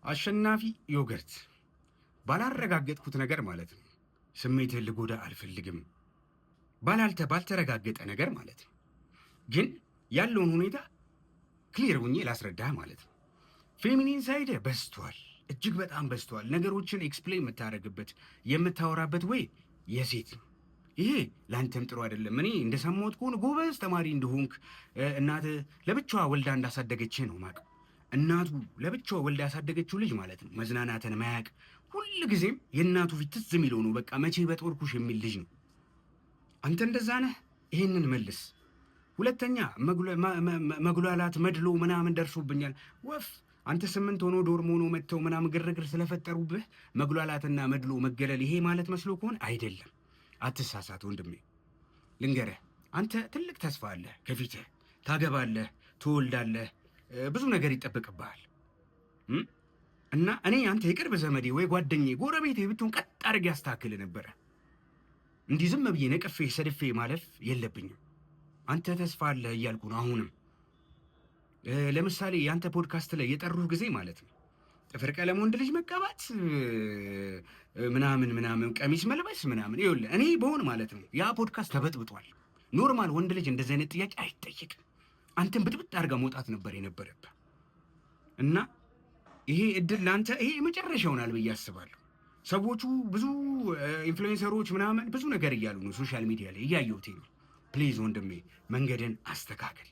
አሸናፊ ዮገርት፣ ባላረጋገጥኩት ነገር ማለት ነው ስሜትህን ልጎዳ አልፈልግም። ባልተረጋገጠ ነገር ማለት ነው። ግን ያለውን ሁኔታ clear ሁኜ ላስረዳህ ማለት ነው። Feminine side በዝቷል፣ እጅግ በጣም በዝቷል። ነገሮችን explain የምታደርግበት፣ የምታወራበት way የሴት ነው። ይሄ ለአንተም ጥሩ አይደለም። እኔ እንደሰማሁት ከሆነ ጎበዝ ተማሪ እንደሆንክ፣ እናትህ ለብቻዋ ወልዳ እንዳሳደገችህ ነው ማቀው። እናቱ ለብቻዋ ወልዳ ያሳደገችው ልጅ ማለት ነው መዝናናትን ማያቅ፣ ሁል ጊዜም የእናቱ ፊት ትዝ የሚለው ነው። በቃ መቼ በጦርኩሽ የሚል ልጅ ነው። አንተ እንደዛ ነህ? ይሄንን መልስ። ሁለተኛ መጉላላት፣ መድሎ ምናምን ደርሶብኛል። ወፍ አንተ 8 ሆኖ dorm ሆኖ መጥተው ምናምን ግርግር ስለፈጠሩብህ መጉላላትና መድሎ መገለል ይሄ ማለት መስሎ ከሆነ አይደለም። አትሳሳት ወንድሜ። ልንገርህ፣ አንተ ትልቅ ተስፋ አለህ ከፊትህ። ታገባለህ፣ ትወልዳለህ፣ ብዙ ነገር ይጠበቅብሃል። እና እኔ አንተ የቅርብ ዘመዴ ወይ ጓደኛዬ፣ ጎረቤቴ ብትሆን ቀጥ አድርጌ ያስተካክል ነበረ። እንዲህ ዝም ብዬ ነቅፌ ሰድፌ ማለፍ የለብኝም። አንተ ተስፋ አለህ እያልኩ ነው። አሁንም ለምሳሌ የአንተ ፖድካስት ላይ የጠሩህ ጊዜ ማለት ነው ጥፍር ቀለም ወንድ ልጅ መቀባት ምናምን ምናምን፣ ቀሚስ መልበስ ምናምን፣ ይኸውልህ እኔ በሆን ማለት ነው ያ ፖድካስት ተበጥብጧል። Normal ወንድ ልጅ እንደዚህ አይነት ጥያቄ አይጠየቅም። አንተን ብጥብጥ አድርጋ መውጣት ነበር የነበረብህ። እና ይሄ እድል ለአንተ ይሄ የመጨረሻ ይሆናል ብዬ አስባለሁ። ሰዎቹ ብዙ influencer ኦች ምናምን ብዙ ነገር እያሉ ነው social media ላይ እያየሁት ነው። Please ወንድሜ፣ መንገድን አስተካክል።